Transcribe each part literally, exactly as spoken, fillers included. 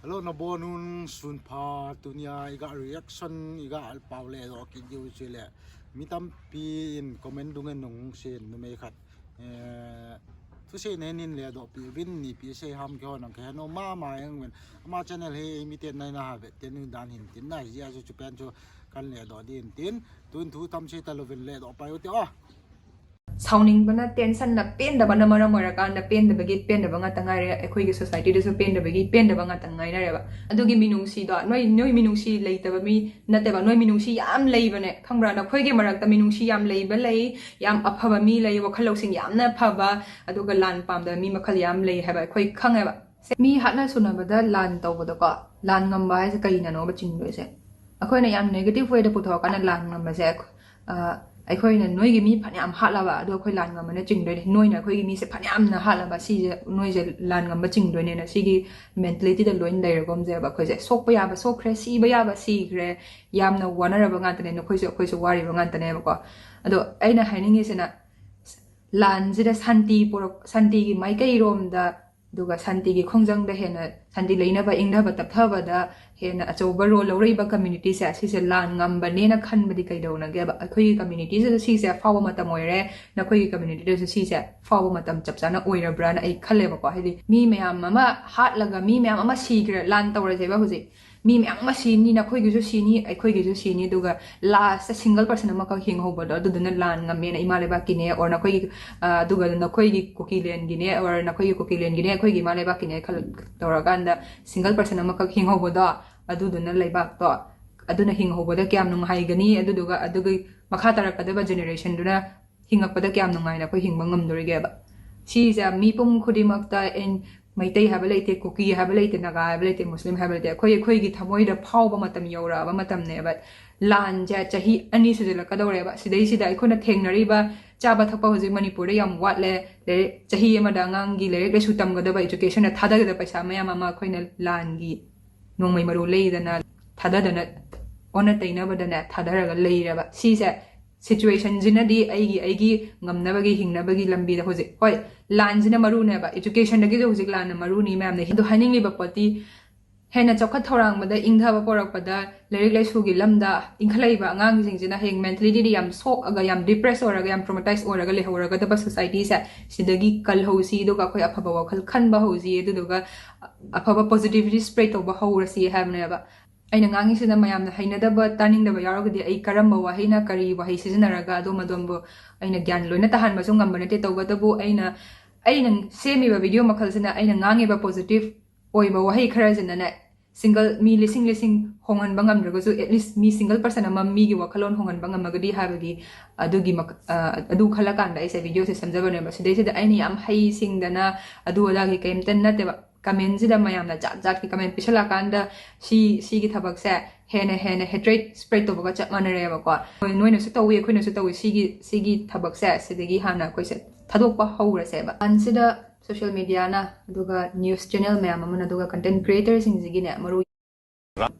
Hello, nabonun sunpha. Tunia iga reaction, iga pao ledoh kit diu chule, mi tampin comment dunga nung seiyin, numei khat, eh, thuseina hin ledoh pi uvin, ipi sei ham kihou nang kahe nom mama jeng uvin. Ama channel hi miten naina ha ve, tin dan hin tin nai jia chu, chupen chu kan ledoh din tin, tun thu tam sei talouvin ledoh pai ute o. ꯁꯥꯎꯅꯤꯡꯕꯅ, tension ꯅ ꯄꯦꯟꯗꯕꯅ ꯃꯔꯝ ꯑꯣꯏꯔꯀꯥꯟꯗ ꯄꯦꯟꯗꯕꯒꯤ ꯄꯦꯟꯗꯕ ꯉꯥꯛꯇ ꯉꯥꯏꯔꯦ꯫ ꯑꯩꯈꯣꯏꯒꯤ society ꯗꯁꯨ ꯄꯦꯟꯗꯕꯒꯤ ꯄꯦꯟꯗꯕ ꯉꯥꯛꯇ ꯉꯥꯏꯅꯔꯦꯕ꯫ ꯑꯗꯨꯒꯤ ꯃꯤꯅꯨꯡꯁꯤꯗꯣ, ꯅꯣꯏ, ꯅꯣꯏ ꯃꯤꯅꯨꯡꯁꯤ ꯂꯩꯇꯕ ꯃꯤ ꯅꯠꯇꯦꯕ, ꯅꯣꯏ ꯃꯤꯅꯨꯡꯁꯤ ꯌꯥꯝ ꯂꯩꯕꯅꯦ, ꯈꯪꯕ꯭ꯔꯥ? ꯅꯈꯣꯏꯒꯤ ꯃꯔꯛꯇ ꯃꯤꯅꯨꯡꯁꯤ ꯌꯥꯝ ꯂꯩꯕ ꯂꯩ, ꯌꯥꯝ ꯑꯐꯕ ꯃꯤ ꯂꯩ, ꯋꯥꯈꯜ ꯂꯧꯁꯤꯡ ꯌꯥꯝꯅ ꯐꯕ, ꯑꯗꯨꯒ ꯂꯥꯟ ꯄꯥꯝꯗꯕ ꯃꯤ ꯃꯈꯜ ꯌꯥꯝ ꯂꯩ ꯍꯥꯏꯕ ꯑꯩꯈꯣꯏ ꯈꯪꯉꯦꯕ꯫ ꯁꯦ, ꯃꯤ ꯍꯥꯠꯅ ꯁꯨꯅꯕꯗ ꯂꯥꯟ ꯇꯧꯕꯗꯀꯣ, ꯂꯥꯟ ꯉꯝꯕ ꯍꯥꯏꯁꯦ ꯀꯔꯤꯅꯅꯣꯕ ꯆꯤꯡꯗꯣꯏꯁꯦ? ꯑꯩꯈꯣꯏꯅ ꯌꯥꯝ negative way ꯗ ꯄꯨꯊꯣꯛꯑꯀꯥꯟꯗ ꯂꯥꯟ ꯉꯝꯕꯁꯦ, ꯑꯩꯈꯣꯏ-, ꯑ, ꯑꯩꯈꯣꯏꯅ ꯅꯣꯏꯒꯤ ꯃꯤ ꯐꯅꯌꯥꯝ ꯍꯥꯠꯂꯕ, ꯑꯗꯣ ꯑꯩꯈꯣꯏ ꯂꯥꯟ ꯉꯝꯕꯅ ꯆꯤꯡꯗꯣꯏꯅꯦ꯫ ꯅꯣꯏꯅ ꯑꯩꯈꯣꯏꯒꯤ ꯃꯤꯁꯦ ꯐꯅꯌꯥꯝꯅ ꯍꯥꯠꯂꯕ, ꯁꯤꯁꯦ ꯅꯣꯏꯁꯦ ꯂꯥꯟ ꯉꯝꯕ ꯆꯤꯡꯗꯣꯏꯅꯦꯅ ꯁꯤꯒꯤ mentality ꯗ ꯂꯣꯏꯅ ꯂꯩꯔꯒꯨꯝꯁꯦꯕ ꯑꯩꯈꯣꯏꯁꯦ꯫ ꯁꯣꯛꯄ ꯌꯥꯕ ꯁꯣꯛꯈ꯭ꯔꯦ, ꯁꯤꯕ ꯌꯥꯕ ꯁꯤꯈ꯭ꯔꯦ, ꯌꯥꯝꯅ ꯋꯥꯅꯔꯕ ꯉꯥꯛꯇꯅꯦ, ꯅꯈꯣꯏꯁꯨ ꯑꯩꯈꯣꯏꯁꯨ ꯋꯥꯔꯤꯕ ꯉꯥꯛꯇꯅꯦꯕꯀꯣ꯫ ꯑꯗꯣ ꯑꯩꯅ ꯍꯥꯏꯅꯤꯡꯉꯤꯁꯤꯅ, ꯂꯥꯟꯁꯤꯗ ꯁꯥꯟꯇꯤ ꯄꯨꯔꯛ-, ꯁꯥꯟꯇꯤꯒꯤ ꯃꯥꯏꯀꯩꯔꯣꯝꯗ, ꯑꯗꯨꯒ ꯁꯥꯟꯇꯤꯒꯤ ꯈꯣꯡꯖꯪꯗ ꯍꯦꯟꯅ ꯁꯥꯟꯇꯤ ꯂꯩꯅꯕ, ꯏꯪꯊꯕ ꯇꯞꯊꯕꯗ ꯍꯦꯟꯅ ꯑꯆꯧꯕ role ꯂꯧꯔꯛꯏꯕ community ꯁꯦ, ꯁꯤꯁꯦ ꯂꯥꯟ ꯉꯝꯕꯅꯦꯅ ꯈꯟꯕꯗꯤ ꯀꯩꯗꯧꯅꯒꯦꯕ? ꯑꯩꯈꯣꯏꯒꯤ community ꯁꯤꯗ ꯁꯤꯁꯦ ꯐꯥꯎꯕ ꯃꯇꯝ ꯑꯣꯏꯔꯦ, ꯅꯈꯣꯏꯒꯤ community ꯗꯁꯨ ꯁꯤꯁꯦ ꯐꯥꯎꯕ ꯃꯇꯝ ꯆꯞ ꯆꯥꯅ ꯑꯣꯏꯔꯕ꯭ꯔꯥꯅ ꯑꯩ ꯈꯜꯂꯦꯕꯀꯣ꯫ ꯍꯥꯏꯗꯤ ꯃꯤ ꯃꯌꯥꯝ ꯑꯃ ꯍꯥꯠꯂꯒ ꯃꯤ ꯃꯌꯥꯝ ꯑꯃ ꯁꯤꯈ꯭ꯔꯦ, ꯂꯥꯟ ꯇꯧꯔꯁꯦꯕ ꯍꯧꯖꯤꯛ꯫ ꯃꯤ ꯃꯌꯥꯝ ꯑꯃ ꯁꯤꯅꯤ, ꯅꯈꯣꯏꯒꯤꯁꯨ ꯁꯤꯅꯤ, ꯑꯩꯈꯣꯏꯒꯤꯁꯨ ꯁꯤꯅꯤ, ꯑꯗꯨꯒ last ꯇ single person ꯑꯃꯈꯛ ꯍꯤꯡꯍꯧꯕꯗꯣ, ꯑꯗꯨꯗꯨꯅ ꯂꯥꯟ ꯉꯝꯃꯦꯅ ꯏꯃꯥ ꯂꯩꯕꯥꯛꯀꯤꯅꯦ, or ꯅꯈꯣꯏꯒꯤ, ꯑ, ꯑꯗꯨꯒ ꯅꯈꯣꯏꯒꯤ ꯀꯨꯀꯤꯂꯦꯟꯒꯤꯅꯦ, or ꯅꯈꯣꯏꯒꯤ ꯀꯨꯀꯤꯂꯦꯟꯒꯤꯅꯦ, ꯑꯩꯈꯣꯏꯒꯤ ꯏꯃꯥ ꯂꯩꯕꯥꯛꯀꯤꯅꯦ ꯈꯜ-, ꯇꯧꯔꯀꯥꯟꯗ single person ꯑꯃꯈꯛ ꯍꯤꯡꯍꯧꯕꯗꯣ, ꯑꯗꯨꯗꯨꯅ ꯂꯩꯕꯥꯛꯇꯣ, ꯑꯗꯨꯅ ꯍꯤꯡꯍꯧꯕꯗ ꯀꯌꯥꯝ ꯅꯨꯡꯉꯥꯏꯒꯅꯤ, ꯑꯗꯨꯗꯨꯒ ꯑꯗꯨꯒꯤ ꯃꯈꯥ ꯇꯥꯔꯛꯀꯗꯕ generation ꯗꯨꯅ ꯍꯤꯡꯉꯛꯄꯗ ꯀꯌꯥꯝ ꯅꯨꯡꯉꯥꯏꯅ ꯑꯩꯈꯣꯏ ꯍꯤꯡꯕ ꯉꯝꯗꯣꯔꯤꯒꯦꯕ? ꯁꯤꯁꯦ ꯃꯤꯄꯨꯝ ꯈꯨꯗꯤꯡꯃꯛꯇ ꯑꯦꯟ-, ꯃꯩꯇꯩ ꯍꯥꯏꯕ ꯂꯩꯇꯦ, ꯀꯨꯀꯤ ꯍꯥꯏꯕ ꯂꯩꯇꯦ, ꯅꯥꯒꯥ ꯍꯥꯏꯕ ꯂꯩꯇꯦ, ꯃꯨꯁꯂꯤꯝ ꯍꯥꯏꯕ ꯂꯩꯇꯦ, ꯑꯩꯈꯣꯏ, ꯑꯩꯈꯣꯏꯒꯤ ꯊꯃꯣꯏꯗ ꯐꯥꯎꯕ ꯃꯇꯝ ꯌꯧꯔꯛꯑꯕ ꯃꯇꯝꯅꯦꯕ꯫ ꯂꯥꯟꯁꯦ ꯆꯍꯤ ꯑꯅꯤ ꯁꯨꯖꯜꯂꯛꯀꯗꯧꯔꯦꯕ꯫ ꯁꯤꯗꯩꯁꯤꯗ ꯑꯩꯈꯣꯏꯅ ꯊꯦꯡꯅꯔꯤꯕ ꯆꯥꯕ ꯊꯛꯄ ꯍꯧꯖꯤꯛ ꯃꯅꯤꯄꯨꯔꯗ ꯌꯥꯝ ꯋꯥꯠꯂꯦ, ꯂꯥꯏꯔꯤꯛ, ꯆꯍꯤ ꯑꯃꯗ ꯑꯉꯥꯡꯒꯤ ꯂꯥꯏꯔꯤꯛ ꯂꯥꯏꯁꯨ ꯇꯝꯒꯗꯕ education ꯗ ꯊꯥꯗꯒꯗꯕ ꯄꯩꯁꯥ ꯃꯌꯥꯝ ꯑꯃ ꯑꯩꯈꯣꯏꯅ ꯂꯥꯟꯒꯤ ꯅꯣꯡꯃꯩ ꯃꯔꯨ ꯂꯩꯗꯅ ꯊꯥꯗꯗꯅ, ꯑꯣꯟꯅ ꯇꯩꯅꯕꯗꯅꯦ, ꯊꯥꯗꯔꯒ ꯂꯩꯔꯦꯕ꯫ ꯁꯤꯁꯦ, situation ꯁꯤꯅꯗꯤ ꯑꯩꯒꯤ, ꯑꯩꯒꯤ ꯉꯝꯅꯕꯒꯤ, ꯍꯤꯡꯅꯕꯒꯤ ꯂꯝꯕꯤꯗ ꯍꯧꯖꯤꯛ, ꯍꯣꯏ, ꯂꯥꯟꯁꯤꯅ ꯃꯔꯨꯅꯦꯕ, education ꯗꯒꯤꯁꯨ ꯍꯧꯖꯤꯛ ꯂꯥꯟꯅ ꯃꯔꯨꯅꯤ ꯃꯌꯥꯝꯅ꯫ ꯑꯗꯣ ꯍꯥꯏꯅꯤꯡꯂꯤꯕ ꯄꯣꯠꯇꯤ, ꯍꯦꯟꯅ ꯆꯥꯎꯈꯠ ꯊꯧꯔꯥꯡꯕꯗ, ꯏꯪꯊꯕ ꯄꯣꯔꯛꯄꯗ, ꯂꯥꯏꯔꯤꯛ ꯂꯥꯏꯁꯨꯒꯤ ꯂꯝꯗ ꯏꯟꯈꯠꯂꯛꯏꯕ ꯑꯉꯥꯡꯁꯤꯡꯁꯤꯅ ꯍꯌꯦꯡ mentally ꯗꯤ ꯌꯥꯝ ꯁꯣꯛꯑꯒ, ꯌꯥꯝ depress ꯑꯣꯏꯔꯒ, ꯌꯥꯝ traumatise ꯑꯣꯏꯔꯒ ꯂꯩꯍꯧꯔꯒꯗꯕ society ꯁꯦ, ꯁꯤꯗꯒꯤ ꯀꯜꯍꯧꯁꯤ, ꯑꯗꯨꯒ ꯑꯩꯈꯣꯏ ꯑꯐꯕ ꯋꯥꯈꯜ ꯈꯟꯕ ꯍꯧꯁꯤ, ꯑꯗꯨꯗꯨꯒ ꯑꯐꯕ positivity spread ꯇꯧꯕ ꯍꯧꯔꯁꯤ ꯍꯥꯏꯕꯅꯦꯕ꯫ ꯑꯩꯅ ꯉꯥꯡꯉꯤꯁꯤꯅ ꯃꯌꯥꯝꯅ ꯍꯩꯅꯗꯕ, ꯇꯥꯅꯤꯡꯗꯕ ꯌꯥꯎꯔꯒꯗꯤ ꯑꯩ ꯀꯔꯝꯕ ꯋꯥꯍꯩꯅ ꯀꯔꯤ ꯋꯥꯍꯩ ꯁꯤꯖꯤꯟꯅꯔꯒ ꯑꯗꯣꯝ ꯑꯗꯣꯝꯕꯨ ꯑꯩꯅ ꯒ꯭ꯌꯥꯟ ꯂꯣꯏꯅ ꯇꯥꯍꯟꯕꯁꯨ ꯉꯝꯕ ꯅꯠꯇꯦ꯫ ꯇꯧꯕꯇꯕꯨ ꯑꯩꯅ, ꯑꯩꯅ ꯁꯦꯝꯃꯤꯕ video ꯃꯈꯜꯁꯤꯅ ꯑꯩꯅ ꯉꯥꯡꯉꯤꯕ positive ꯑꯣꯏꯕ ꯋꯥꯍꯩ ꯈꯔꯁꯤꯅꯅꯦ, single ꯃꯤ ꯂꯤꯁꯤꯡ ꯂꯤꯁꯤꯡ ꯍꯣꯡꯍꯟꯕ ꯉꯝꯗ꯭ꯔꯒꯁꯨ, at least me single person ꯑꯃ ꯃꯤꯒꯤ ꯋꯥꯈꯜꯂꯣꯟ ꯍꯣꯡꯍꯟꯕ ꯉꯝꯃꯒꯗꯤ ꯍꯥꯏꯕꯒꯤ ꯑꯗꯨꯒꯤ ꯃꯛ-, ꯑ, ꯑꯗꯨ ꯈꯜꯂꯀꯥꯟꯗ ꯑꯩꯁꯦ video ꯁꯦ ꯁꯦꯝꯖꯕꯅꯦꯕ꯫ ꯁꯤꯗꯩꯁꯤꯗ ꯑꯩꯅ ꯌꯥꯝ ꯍꯩꯁꯤꯡꯗꯅ ꯑꯗꯨ ꯑꯗꯥꯒꯤ ꯀꯩꯝꯇ ꯅꯠꯇꯦꯕ꯫ Comment ꯁꯤꯗ ꯃꯌꯥꯝꯅ ꯖꯥꯠ ꯖꯥꯠꯀꯤ comment ꯄꯤꯁꯜꯂꯛꯑꯀꯥꯟꯗ ꯁꯤ, ꯁꯤꯒꯤ ꯊꯕꯛꯁꯦ ꯍꯦꯟꯅ ꯍꯦꯟꯅ hatred spread ꯇꯧꯕꯒ ꯆꯞ ꯃꯥꯟꯅꯔꯦꯕꯀꯣ꯫ ꯅꯣꯏꯅꯁꯨ ꯇꯧꯏ, ꯑꯩꯈꯣꯏꯅꯁꯨ ꯇꯧꯏ, ꯁꯤꯒꯤ, ꯁꯤꯒꯤ ꯊꯕꯛꯁꯦ ꯁꯤꯗꯒꯤ ꯍꯥꯟꯅ ꯑꯩꯈꯣꯏꯁꯦ ꯊꯥꯗꯣꯛꯄ ꯍꯧꯔꯁꯦꯕ꯫ ꯑꯍꯥꯟꯁꯤꯗ social media ꯅ, ꯑꯗꯨꯒ news channel ꯃꯌꯥꯝ ꯑꯃꯅ, ꯑꯗꯨꯒ content creator ꯁꯤꯡꯁꯤꯒꯤꯅꯦ, ꯃꯔꯨ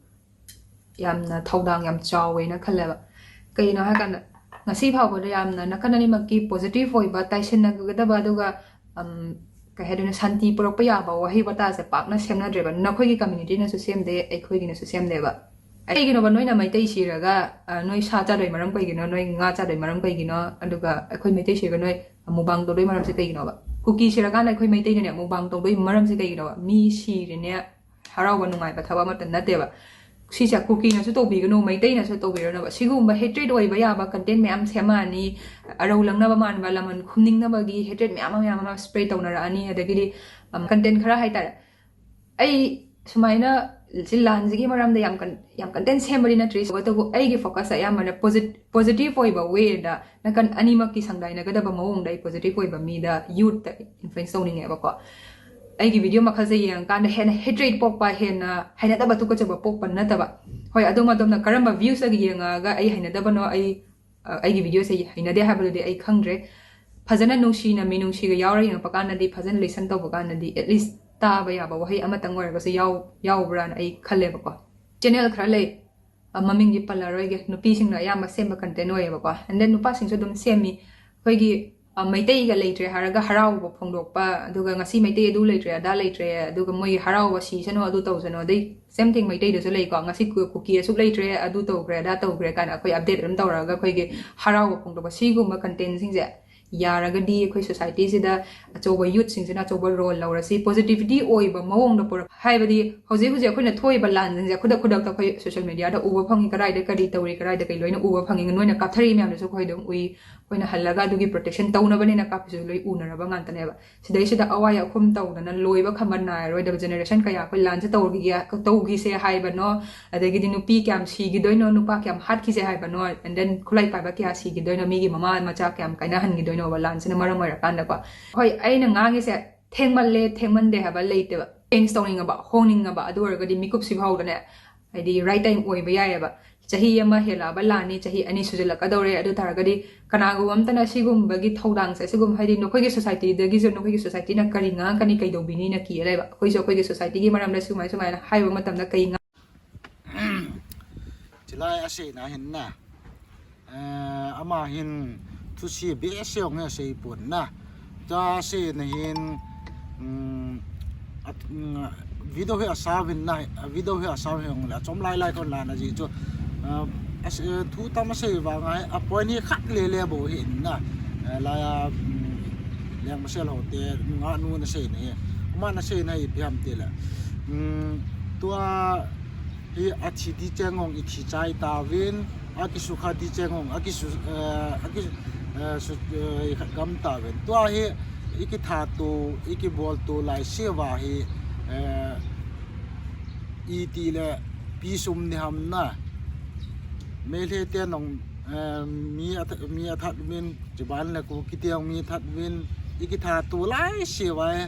ꯌꯥꯝꯅ ꯊꯧꯗꯥꯡ ꯌꯥꯝ ꯆꯥꯎꯋꯦꯅ ꯈꯜꯂꯦꯕ꯫ ꯀꯩꯒꯤꯅꯣ ꯍꯥꯏꯀꯥꯟꯗ, ꯉꯁꯤ ꯐꯥꯎꯕꯗ ꯌꯥꯝꯅ ꯅꯥꯀꯟ ꯑꯅꯤꯃꯛꯀꯤ positive ꯑꯣꯏꯕ, ꯇꯥꯏꯁꯤꯟꯅꯒꯗꯕ, ꯑꯗꯨꯒ, ꯑꯝ, ꯀꯩ ꯍꯥꯏꯗꯣꯏꯅꯣ, ꯁꯥꯟꯇꯤ ꯄꯨꯔꯛꯄ ꯌꯥꯕ ꯋꯥꯍꯩ ꯋꯥꯇꯥꯁꯦ ꯄꯥꯛꯅ ꯁꯦꯝꯅꯗ꯭ꯔꯦꯕ꯫ ꯅꯈꯣꯏꯒꯤ community ꯅꯁꯨ ꯁꯦꯝꯗꯦ, ꯑꯩꯈꯣꯏꯒꯤꯅꯁꯨ ꯁꯦꯝꯗꯦꯕ꯫ ꯀꯩꯒꯤꯅꯣꯕ ꯅꯣꯏꯅ ꯃꯩꯇꯩ ꯁꯤꯔꯒ, ꯑ, ꯅꯣꯏ ꯁꯥ ꯆꯥꯗꯣꯏ ꯃꯔꯝ ꯀꯩꯒꯤꯅꯣ? ꯅꯣꯏ ꯉꯥ ꯆꯥꯗꯣꯏ ꯃꯔꯝ ꯀꯩꯒꯤꯅꯣ? ꯑꯗꯨꯒ ꯑꯩꯈꯣꯏ ꯃꯩꯇꯩ ꯁꯤꯔꯒ ꯅꯣꯏ mukbang ꯇꯧꯗꯣꯏ ꯃꯔꯝꯁꯦ ꯀꯩꯒꯤꯅꯣꯕ? ꯀꯨꯀꯤ ꯁꯤꯔꯀꯥꯟꯗ ꯑꯩꯈꯣꯏ ꯃꯩꯇꯩꯅꯅꯦ mukbang ꯇꯧꯗꯣꯏ ꯃꯔꯝꯁꯦ ꯀꯩꯒꯤꯅꯣꯕ? ꯃꯤ ꯁꯤꯔꯦꯅꯦ, ꯍꯔꯥꯎꯕ ꯅꯨꯡꯉꯥꯏꯕ ꯊꯕꯛ ꯑꯃꯠꯇ ꯅꯠꯇꯦꯕ꯫ ꯁꯤꯁꯦ ꯀꯨꯀꯤꯅꯁꯨ ꯇꯧꯕꯤꯒꯅꯨ, ꯃꯩꯇꯩꯅꯁꯨ ꯇꯧꯕꯤꯔꯅꯨꯕ꯫ ꯁꯤꯒꯨꯝꯕ hatred ꯑꯣꯏꯕ ꯌꯥꯕ content ꯃꯌꯥꯝ ꯁꯦꯝꯃꯛꯑꯅꯤ, ꯑꯔꯧ ꯂꯪꯅꯕ ꯃꯥꯟꯕ, ꯂꯃꯟ ꯈꯨꯝꯅꯤꯡꯅꯕꯒꯤ hatred ꯃꯌꯥꯝ ꯑꯃ, ꯃꯌꯥꯝ ꯑꯃ spread ꯇꯧꯅꯔꯛꯑꯅꯤ꯫ ꯑꯗꯒꯤꯗꯤ, ꯑꯝ, content ꯈꯔ ꯍꯥꯏꯇꯥꯔꯦ, ꯑꯩ ꯁꯨꯃꯥꯏꯅ ꯁꯤ ꯂꯥꯟꯁꯤꯒꯤ ꯃꯔꯝꯗ ꯌꯥꯝ ꯀꯟ-, ꯌꯥꯝ content ꯁꯦꯝꯕꯗꯤ ꯅꯠꯇ꯭ꯔꯤ, ꯑꯗꯨꯕꯨ ꯑꯩꯒꯤ focus ꯑꯌꯥꯝꯕꯅ posit-, positive ꯑꯣꯏꯕ way ꯗ, ꯅꯥꯀꯟ ꯑꯅꯤꯃꯛꯀꯤ ꯁꯪꯗꯥꯏꯅꯒꯗꯕ ꯃꯑꯣꯡꯗ ꯑꯩ positive ꯑꯣꯏꯕ ꯃꯤꯗ, youth ꯇ influence ꯇꯧꯅꯤꯡꯉꯦꯕꯀꯣ꯫ ꯑꯩꯒꯤ video ꯃꯈꯜꯁꯦ ꯌꯦꯡꯉꯀꯥꯟꯗ ꯍꯦꯟꯅ hatred ꯄꯣꯛꯄ, ꯍꯦꯟꯅ ꯍꯩꯅꯗꯕ ꯇꯨꯀꯠꯆꯕ ꯄꯣꯛꯄ ꯅꯠꯇꯕ, ꯍꯣꯏ, ꯑꯗꯣꯝ ꯑꯗꯣꯝꯅ ꯀꯔꯝꯕ views ꯇꯒꯤ ꯌꯦꯡꯉꯛꯑꯒ ꯑꯩ ꯍꯩꯅꯗꯕꯅꯣ, ꯑꯩ, ꯑ, ꯑꯩꯒꯤ video ꯁꯦ ꯍꯩꯅꯗꯦ ꯍꯥꯏꯕꯗꯨꯗꯤ ꯑꯩ ꯈꯪꯗ꯭ꯔꯦ꯫ ꯐꯖꯅ ꯅꯨꯡꯁꯤꯅ, ꯃꯤꯅꯨꯡꯁꯤꯒ ꯌꯥꯎꯔ ꯌꯦꯡꯉꯛꯄ ꯀꯥꯟꯗꯗꯤ, ꯐꯖꯅ listen ꯇꯧꯕ ꯀꯥꯟꯗꯗꯤ, at least ꯇꯥꯕ ꯌꯥꯕ ꯋꯥꯍꯩ ꯑꯃꯇꯪ ꯑꯣꯏꯔꯒꯁꯨ ꯌꯥꯎ-, ꯌꯥꯎꯕ꯭ꯔꯥꯅ ꯑꯩ ꯈꯜꯂꯦꯕꯀꯣ꯫ Channel ꯈꯔ ꯂꯩ, ꯑ, ꯃꯃꯤꯡꯗꯤ ꯄꯜꯂꯔꯣꯏꯒꯦ, ꯅꯨꯄꯤꯁꯤꯡꯅ ꯑꯌꯥꯝꯕ ꯁꯦꯝꯕ content ꯑꯣꯏꯌꯦꯕꯀꯣ꯫ And then ꯅꯨꯄꯥꯁꯤꯡꯁꯨ ꯑꯗꯨꯝ ꯁꯦꯝꯃꯤ꯫ ꯑꯩꯈꯣꯏꯒꯤ ꯑ, ꯃꯩꯇꯩꯒ ꯂꯩꯇ꯭ꯔꯦ ꯍꯥꯏꯔꯒ ꯍꯔꯥꯎꯕ ꯐꯣꯡꯗꯣꯛꯄ, ꯑꯗꯨꯒ ꯉꯁꯤ ꯃꯩꯇꯩ ꯑꯗꯨ ꯂꯩꯇ꯭ꯔꯦ, ꯑꯗꯥ ꯂꯩꯇ꯭ꯔꯦ, ꯑꯗꯨꯒ ꯃꯣꯏꯒꯤ ꯍꯔꯥꯎꯕ ꯁꯤꯁꯅꯨ, ꯑꯗꯨ ꯇꯧꯁꯅꯨ, ꯑꯗꯩ same thing ꯃꯩꯇꯩꯗꯁꯨ ꯂꯩꯀꯣ, ꯉꯁꯤ ꯀꯨ-, ꯀꯨꯀꯤ ꯑꯁꯨꯛ ꯂꯩꯇ꯭ꯔꯦ, ꯑꯗꯨ ꯇꯧꯈ꯭ꯔꯦ, ꯑꯗꯥ ꯇꯧꯈ꯭ꯔꯦ ꯀꯥꯏꯅ ꯑꯩꯈꯣꯏ update ꯑꯗꯨꯝ ꯇꯧꯔꯒ ꯑꯩꯈꯣꯏꯒꯤ ꯍꯔꯥꯎꯕ ꯐꯣꯡꯗꯣꯛꯄ, ꯁꯤꯒꯨꯝꯕ content ꯁꯤꯡꯁꯦ ꯌꯥꯔꯒꯗꯤ ꯑꯩꯈꯣꯏ society ꯁꯤꯗ ꯑꯆꯧꯕ youth ꯁꯤꯡꯁꯤꯅ ꯑꯆꯧꯕ role ꯂꯧꯔꯁꯤ, positivity ꯑꯣꯏꯕ ꯃꯑꯣꯡꯗ ꯄꯨꯔꯛ-, ꯍꯥꯏꯕꯗꯤ ꯍꯧꯖꯤꯛ ꯍꯧꯖꯤꯛ ꯑꯩꯈꯣꯏꯅ ꯊꯣꯛꯏꯕ ꯂꯥꯟꯁꯤꯡꯁꯦ ꯈꯨꯗꯛ ꯈꯨꯗꯛꯇ ꯑꯩꯈꯣꯏ social media ꯗ ꯎꯕ ꯐꯪꯉꯤ, ꯀꯗꯥꯏꯗ ꯀꯔꯤ ꯇꯧꯔꯤ, ꯀꯗꯥꯏꯗ ꯀꯔꯤ ꯂꯣꯏꯅ ꯎꯕ ꯐꯪꯉꯤ, ꯅꯣꯏꯅ ꯀꯥꯞꯊꯔꯛꯏ ꯃꯌꯥꯝꯗꯨꯁꯨ ꯑꯩꯈꯣꯏ ꯑꯗꯨꯝ ꯎꯏ꯫ ꯑꯩꯈꯣꯏꯅ ꯍꯜꯂꯒ ꯑꯗꯨꯒꯤ protection ꯇꯧꯅꯕꯅꯦꯅ ꯀꯥꯞꯄꯤꯁꯨ ꯂꯣꯏ ꯎꯅꯔꯕ ꯉꯥꯛꯇꯅꯦꯕ꯫ ꯁꯤꯗꯩꯁꯤꯗ ꯑꯋꯥꯏ ꯑꯈꯨꯝ ꯇꯧꯗꯅ ꯂꯣꯏꯕ ꯈꯝꯕ ꯅꯥꯏꯔꯔꯣꯏꯗꯕ generation ꯀꯌꯥ ꯑꯩꯈꯣꯏ ꯂꯥꯟꯁꯦ ꯇꯧꯈꯤꯒꯦ, ꯇꯧꯈꯤꯁꯦ ꯍꯥꯏꯕꯅꯣ, ꯑꯗꯒꯤꯗꯤ ꯅꯨꯄꯤ ꯀꯌꯥꯝ ꯁꯤꯈꯤꯗꯣꯏꯅꯣ, ꯅꯨꯄꯥ ꯀꯌꯥꯝ ꯍꯥꯠꯈꯤꯁꯦ ꯍꯥꯏꯕꯅꯣ, and then ꯈꯨꯠꯂꯥꯏ ꯄꯥꯏꯕ ꯀꯌꯥ ꯁꯤꯈꯤꯗꯣꯏꯅꯣ, ꯃꯤꯒꯤ ꯃꯃꯥ ꯃꯆꯥ ꯀꯌꯥꯝ ꯀꯥꯏꯅꯍꯟꯈꯤꯗꯣꯏꯅꯣꯕ ꯂꯥꯟꯁꯤꯅ ꯃꯔꯝ ꯑꯣꯏꯔꯀꯥꯟꯗꯀꯣ꯫ ꯍꯣꯏ, ꯑꯩꯅ ꯉꯥꯡꯉꯤꯁꯦ ꯊꯦꯡꯃꯜꯂꯦ, ꯊꯦꯡꯃꯟꯗꯦ ꯍꯥꯏꯕ ꯂꯩꯇꯦꯕ꯫ Change ꯇꯧꯅꯤꯡꯉꯕ, ꯍꯣꯡꯅꯤꯡꯉꯕ, ꯑꯗꯨ ꯑꯣꯏꯔꯒꯗꯤ ꯃꯤꯀꯨꯞꯁꯤ ꯐꯥꯎꯗꯅꯦ, ꯍꯥꯏꯗꯤ right time ꯑꯣꯏꯕ ꯌꯥꯏꯑꯕ꯫ ꯆꯍꯤ ꯑꯃ ꯍꯦꯜꯂꯛꯑꯕ ꯂꯥꯟꯅꯤ, ꯆꯍꯤ ꯑꯅꯤ ꯁꯨꯖꯜꯂꯛꯀꯗꯧꯔꯦ꯫ ꯑꯗꯨ ꯇꯥꯔꯒꯗꯤ ꯀꯅꯥꯒꯨꯝꯕ ꯑꯝꯇꯅ ꯁꯤꯒꯨꯝꯕꯒꯤ ꯊꯧꯗꯥꯡꯁꯦ, ꯁꯤꯒꯨꯝꯕ ꯍꯥꯏꯗꯤ ꯅꯈꯣꯏꯒꯤ society ꯗꯒꯤꯁꯨ ꯅꯈꯣꯏꯒꯤ society ꯅ ꯀꯔꯤ ꯉꯥꯡꯉꯛꯀꯅꯤ, ꯀꯩꯗꯧꯕꯤꯅꯤꯅ ꯀꯤꯔ ꯂꯩꯕ꯫ ꯑꯩꯈꯣꯏꯁꯨ ꯑꯩꯈꯣꯏꯒꯤ society ꯒꯤ ꯃꯔꯝꯗ ꯁꯨꯃꯥꯏ ꯁꯨꯃꯥꯏꯅ ꯍꯥꯏꯕ ꯃꯇꯝꯗ ꯀꯩ ꯉꯥꯡ- Chilai asei na hin na. Eh, ama hin thusi be se ong asei pon na. Tua asei na hin, um, at, um, video hi asavin na, video hi asavin ong la, chom lai lai kon la na ji chu. Eh, as, eh, thu tam asei vang a, a point hi khat le le bou hin na. Eh, la ya, um, leng masel ho te, nga nu na sei na hi. Ama na sei na hi ipi ham ti la. Um, tua hi athi di cheng ong ithi chai tauvin, akisukha di cheng ong, akisu, eh, aki, eh, su, eh, ikhat gam tauvin. Tua hi ikithat u, ikibol u lai siva hi, eh, iti le pi sum ni ham na. Meitei te nong, eh, mi atha, mi athat min, chuban le Kuki te ong mi that min, ikithat u lai siva hi,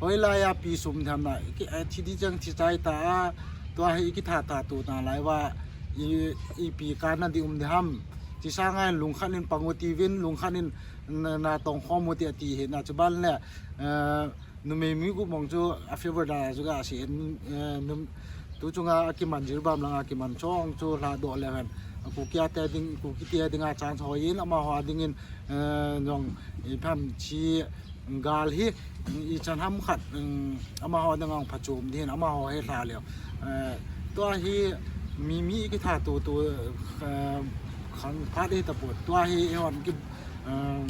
hoilai a pi sum ni ham na, iki, eh, thi di cheng thi chai ta a, tua hi ikithat that u na lai va, i, ipi kana di um di ham. Chi sanga in lungkhat in pang u tivin, lungkhat in na, na tong khom u ti ati hi na chuban le, eh, numei mi gup mong chu a favor da chu ka si, eh, num, tu chunga akiman Jiribam langa kiman chong chu la do le hen. Kuki a te ding, Kuki te dinga chance hoi in, amaho a dingin, eh, nong, ipi ham chi, gal hi, ichan ham khat, um, amaho dang ang phachom din, amaho hi hla leo. Eh, tua hi mi, mi ikithat u, tu, eh, khang phat hi tapot. Tua hi, eh, hon ki, eh,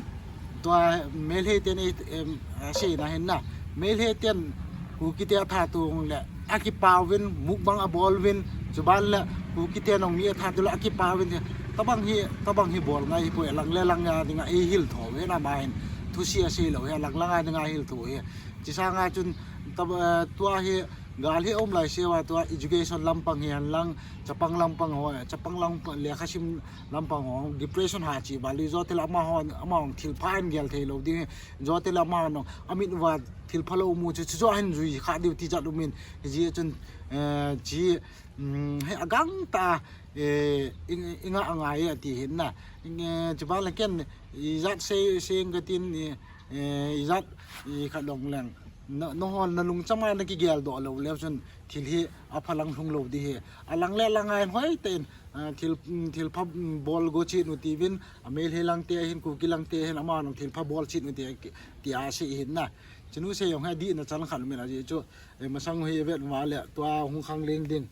tua Meitei ten, eh, em, eh, sei na hin na. Meitei ten Kuki te athat u le, akipa uvin, mukbang abol uvin, chuban le Kuki te nong mi athat u le akipa uvin, tabang hi, tabang hi bol ngai hi poi, lang le lang a dinga eihil tho ve na ma hin, thusi asei lou hi, lang lang a dinga hil tho hi. Chi sanga chun, tab, eh, tua hi, gal hi um lai siva tua education lampang hi hen lang, chapang lampang ho, chapang lampang, lekha sim lampang ho, depression ha chi va li jo te la amaho, amaho thil pha in gel thei lou ding, jo te la amaho, amit va thil phalou mu chu, chu jo hin jui kha diu ti jat um in, ji chun, eh, chi, um, he agang ta, eh, ing, inga angai ati hin na. Ing, eh, chuban le ken, ijat sei, sei ing ka tin, eh, eh, ijat, i khat long leng. Na, na hon na lungchama na kigel do lou le chun thil hi aphalang lhung lou di hi. Alang le lang a in hoi te in, eh, thil, thil pha, mm, bol go chi nu tivin, a Meitei lang te hin, Kuki lang te hin, ama nong thil pha bol chi nu ti, ti asei hin na. Chinu sei ong hi di na chan khan min a ji chu, eh, masang hi vet va le, tua hung khang leng ding.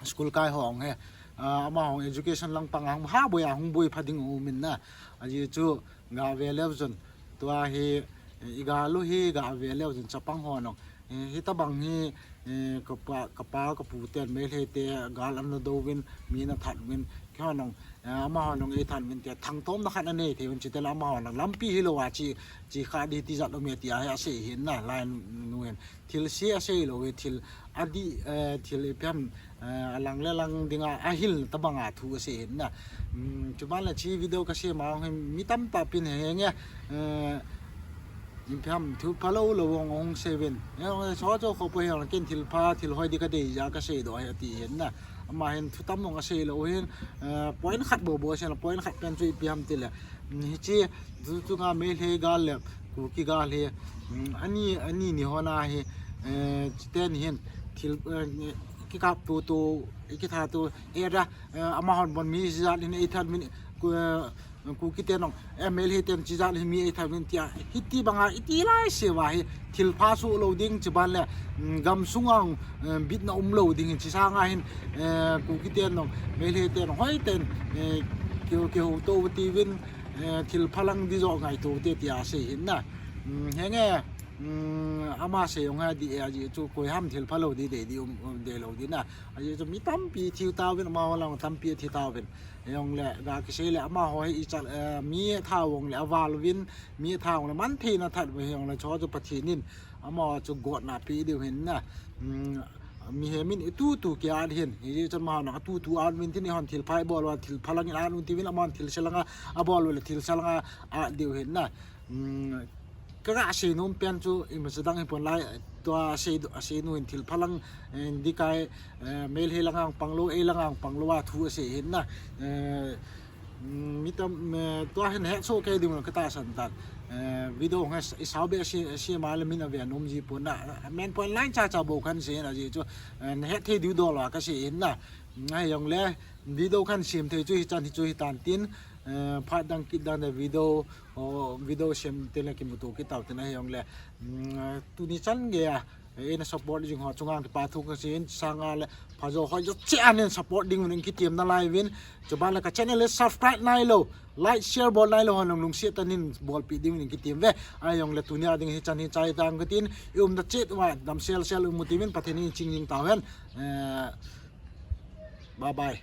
School kai ho ong hi. Ah, ama hong education lampang a hung ha boi a hung boi pha ding u min na. A ji chu ga ve leu chun. Tua hi, eh, i gal u hi ga ve leu chun chapang ho nong. Eh, hitabang hi, eh, ka pa, ka pa, ka pu ten Meitei te gal an na do uvin, mi na that uvin. Kei ho nong, eh, amaho nong ei that uvin te thangtom na khat na nei thei uvin chi te la amaho nong lampi hilou a chi, chi kha di ti jat um e ti a hi asei hin na lai nu hin. Thil se asei lou hi thil a di, eh, thil ipi ham, eh, alang le lang dinga ahil tabang a thu asei hin na. Um, chuban le chi video ka sei ma hong hin mi tamtah pin he nge, eh, Ipi ham thil phalou lou ong ong sei uvin. Eh, ong so cho kho po hi ong ken thil pha, thil hoi di ka dei ja ka sei do hi ati hin na. Ama hin thu tam ong asei lou hin, eh, point khat bou bou sei la, point khat pen chu ipi ham ti le. Mm, hichi, chu chunga Meitei gal le, Kuki gal hi, mm, ani, ani ni ho na hi, eh, chite ni hin, thil, eh, kikap tu tu, kithat tu, eh, da, eh, amahon bon mi jat hin eithat min, ku, eh, Kuki te nong, eh, Meitei ten chijat hi mi ei thauvin tia, hiti banga iti lai se va hi, thil pha su lo ding chi ban le, mm, gam sunga, eh, bitna um lo ding hi chi sanga hin, eh, Kuki te nong, Meitei te nong, hoi ten, eh, keu, keu to ti vin, eh, thil phalang di jo ngai to te tia se hin na. Mm, henge, mm, ama se yong ha di e aji chu koi ham thil pha lo di de di um, um de lo di na. Aji chu mi tampi thiu tauvin ama ho lang tampi thi tauvin. Yong le, ga kisei le, ama ho hi i chal, eh, mi tha vong le, aval vin, mi tha vong le, man thei na that ve yong le, cho chu Pathen in, ama chu got na pi diu hin na. Mm, mi he min i tu tu kia hin, hi chan ma na tu tu an vin tin i hon thil phai bol wa, thil phalang in an vin ti vin, ama thil selanga, a bol le thil selanga, a diu hin na. Mm, ka ga sei nom pen chu, i ma sa dang hi pon lai, tua sei, sei nu hin thil phalang, eh, di kai, eh, Meitei langa panglo, ei langa panglo a thu a sei hin na. Eh, mm, mi tam, eh, tua hin het so ke ding ka ta san tan. Eh, video nga i sau be si, si ma le min a ve nom ji pon na. Men point line cha cha bo kan sei na ji chu, eh, het thei diu do la ka sei hin na. Ngai yong le, video kan sim thei chu hi chan hi chu hi tan tin, eh, phat dang kit dang de video, o video sem te le kimuto kit tau te na hi yong le, mm, tuni chan ge a, eh, na support jing ho chunga kipa thu ka sin sanga le phajo ho jo che anen support ding un kitiam na lai vin, chu ban le ka channel le subscribe nai lo, like share bol nai lo hon long lungsiat tanin bolpi ding un kitiam ve, a yong le tunia ding hi chan hi chai tang ka tin, i um da chet wa dam sel sel um ti vin Pathen in ching jing tau hen, eh, bye bye.